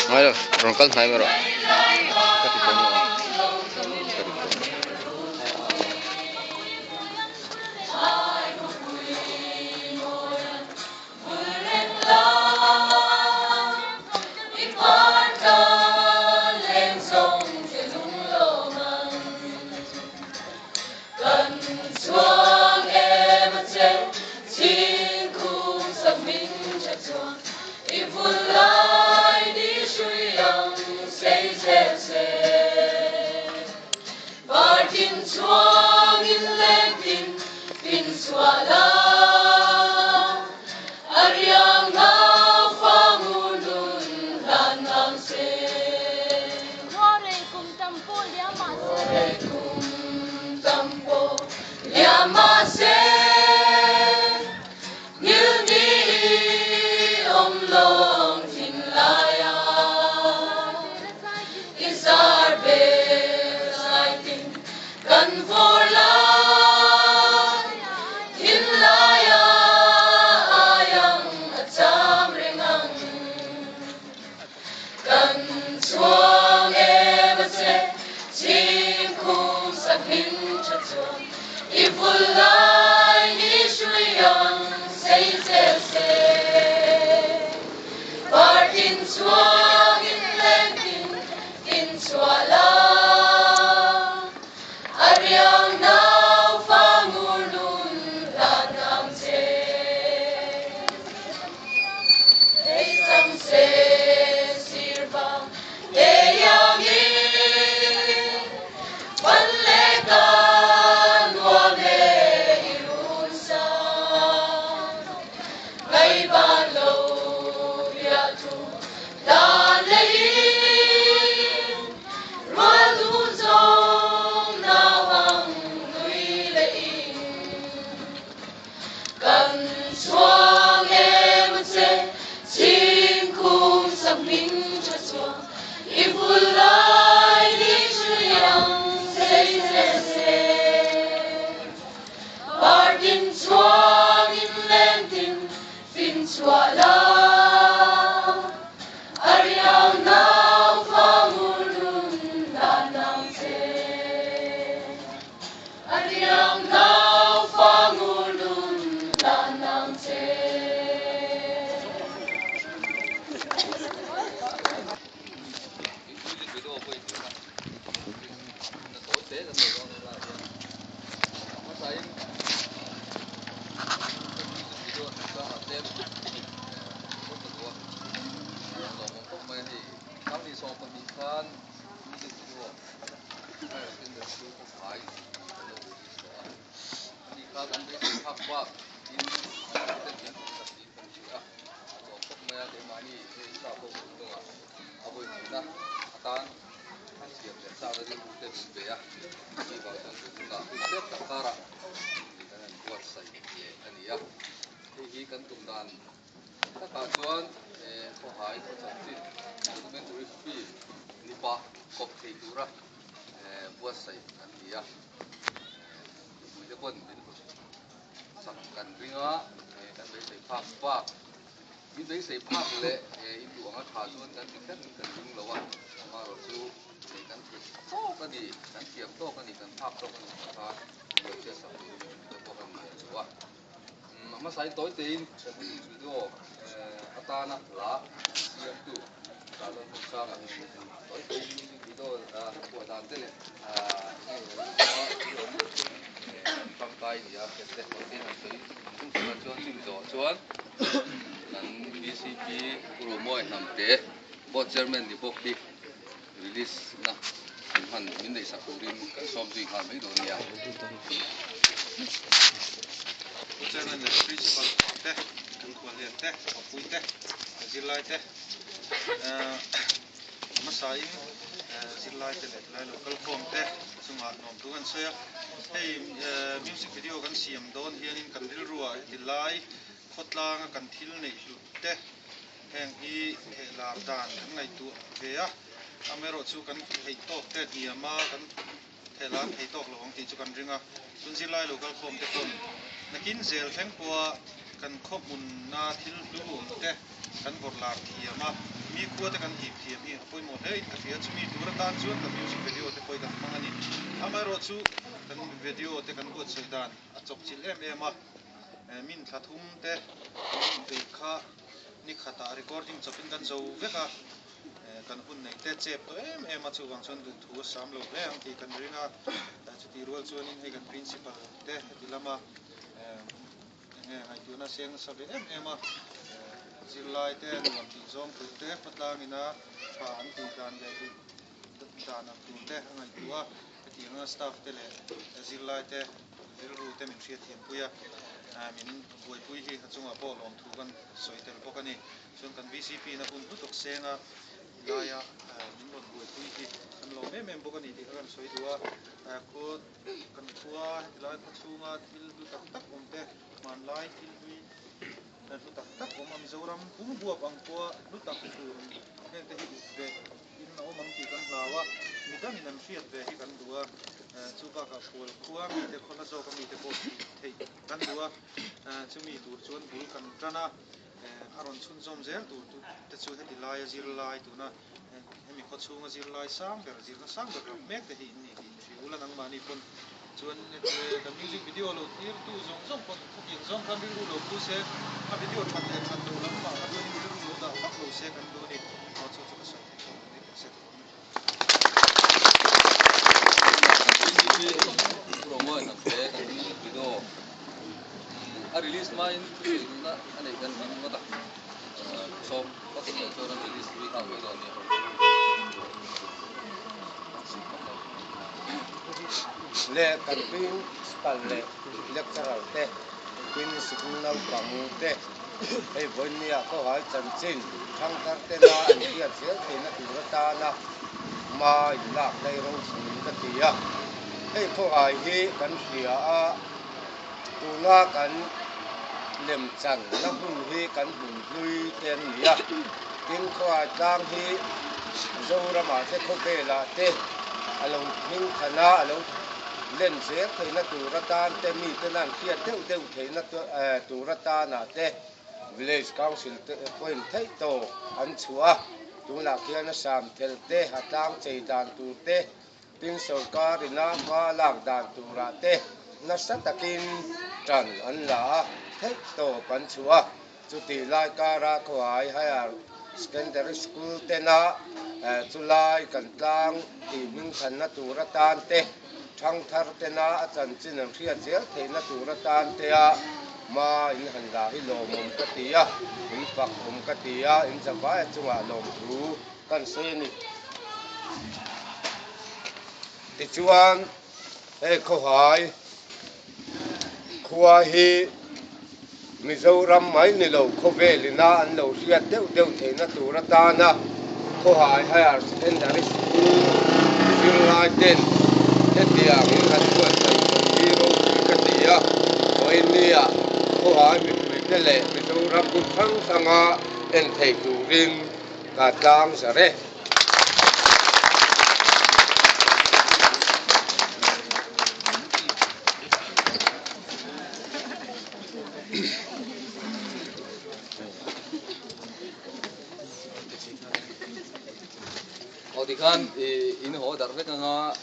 Ngai lo, rawn kal hnai mai rawh. Ka ti tawh a. Ka ti tawh. Chairman leh Principal te, kan khuallian te, khawpui te, zirlai te hmasain zirlai te leh tilai lo kalkhawm te chungah nuamtu kan sawi a. Hei music video kan siam dawn hianin kan rilruah heti lai khawtlanga kan thil neih hlut te heng hi thehlar dan kan ngaihtuah ve a, amaherawhchu kan theih tawk te hniama kan Thehlan thei tawk lo ang tih chu kan ring a, chun zirlai lo kalkhawm te pawn nakin zel thleng pawha kan khaw hmunna thil hlu awm te kan vawrh lar thiam a, Mi khua te kan hip thiam hi a pawimawh hle in ka hria. Chumi tur atan chuan kan music video te pawh hi kan hmang a ni. Amaherawhchu kan video te kan buatsaih dan a chawpchilh em em a, min thla thum te kan beih kha ni khatah recording chawpin kan zo vek a, kan hun neih te chep tawh em em a, chuvang chuan duhthu a sam lo hle ang tih kan ring a, chutih rual chuanin hei kan principal te heti lama enge ngaihtuahna seng nasa ve em em a, zirlai te nuam tih zawng tur te khawtlangina tha an tih dan leh duh dan ang tur te a ngaihtuah a, hetianga staff te leh zirlai te rilru te min hriatthiampui a, min buaipui hi a chungah pawh lawmthu kan sawi tel bawk a ni. Chuan kan VCP na hun hlu tawk senga laia min rawn buaipui hi kan lawm em em bawk a ni tih kha kan sawi duh a, khua kan khua heti lai khaw chhunga thil hlu tak tak awm te, hmanlai thil hlui hlu tak tak awm a Mizoram pum huap ang khua hlu tak tur heng te hi up ve in a awm ang tih kan hlau a, midangin an hriat ve hi kan duh a, chu bakah khual khua mite khaw hla zawka mite pawh tih theih kan duh a, chumi tur chuan bul kan tan a, a rawn chhunzawm zel tur te chu heti laia zirlai tuna hemi khaw chhunga zirlai sang ber zirna sang ber ram mek te hi in ni tih hria ula nangmahni pawn chuan kan music video lo thlir tu zawng zawng pawn khatiang zawng khan rilru lo pu se a video that leh that loh lam mah kha chuanin rilru lo dah vak lo se kan duh a ni aw chu chu ka sawi theih tawk mai teh se. A release hmain thusawi duhna a neih kan ring ngawt a, sawm pakhat leh chuan a release zui nghal mai dawn nia. Leh kan principal leh lecturer te, tin sikul naupang te hei vawinia khawhai chanchin thangthar tena an hriat zel theihna tur atana hma inlak daih ropui ka ti a. Hei khawhai hi kan hria a. Tuna kan lemchan na hmun hi kan hmun hlui te an ni a, tin khawhai tlang hi Zoramah te khawvelah te a lo hming than a, a lo len zel theihna tur atan te miten an hriat deuh deuh theihna tur atanah te Village Council te pawhin theih tawk an chhuah a, tunah khian a sam thelh te, a tlang chei dan tur te Tin, sorkar ina hma lak dan turah te nasa takin tan an la a, theih tawp an chhuah a. Chutih lai kara Khawhai Higher Secondary School tena chulai kan tlang tih hmingthanna tur atan te, thangthar tena a chanchin an hriat zel theihna tur atan tea hma in han la hi lawmawm ka ti a, in fakawm ka ti a, in zavaia chungah lawmthu kan sawi a ni. Tichuan, hei khawhai khua hi Mizoram mai ni lo khawvel ina an lo hriat deuh deuh theihna tur atana khawhai Higher Secondary School zirlai ten hetiang in han buatsaih thei hi ropui ka ti a, vawinia khawhai mipuite leh Mizoram hmun hrang hranga en thei turin Ka tlang zar e. Aw tikhan i in haw darh vek anga.